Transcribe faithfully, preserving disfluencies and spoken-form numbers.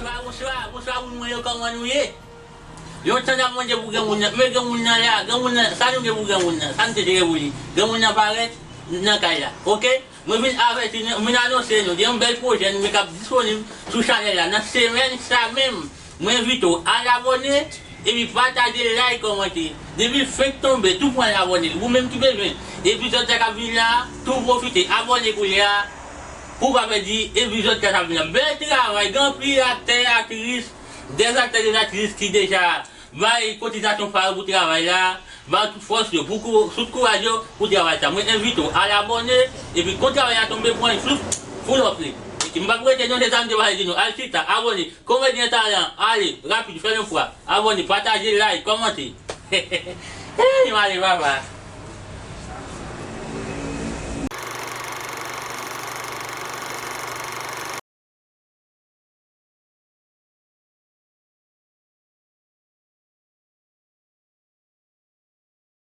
Bonswa, bonswa, bonswa, moun mwen yo, kòman nou ye? Lontan n ap mande pou granmoun nan, men granmoun nan la, granmoun nan, sa nou gen pou granmoun nan, sa nou te jere pou li? Granmoun nan parèt nan kay la, oke? Mwen vin avèti nou, mwen vin anonse nou, gen yon bèl pwojè nou gen k ap disponib sou chanèl la. Nan semèn sa menm, mwen envite w al abòne, epi pataje, like, kòmante. Depi l fenk tonbe, tou pran abòne. Ou menm ki bezwen epizòd sa k ap vin la, tou pwofite abòne kounye a, pou w pa pèdi epizòd sa k ap vin la. Bèl travay, gen anpil aktè, aktris, dèzaktè, dèzaktris ki deja bay kotizasyon pa yo pou travay la, ba tout fòs yo, pou kou-, tout kouraj yo pou travay sa. Mwen envite w al abòne, epi kon travay la tonbe, pran l, floup, full up li. Epi m p ap rete non, se sa m te pral di nou. Al chita, abòne, Komedyen Talan, ale, rapid, fè yon fwa. Abòne, pataje, like, kòmante. Hey, m ale, papa.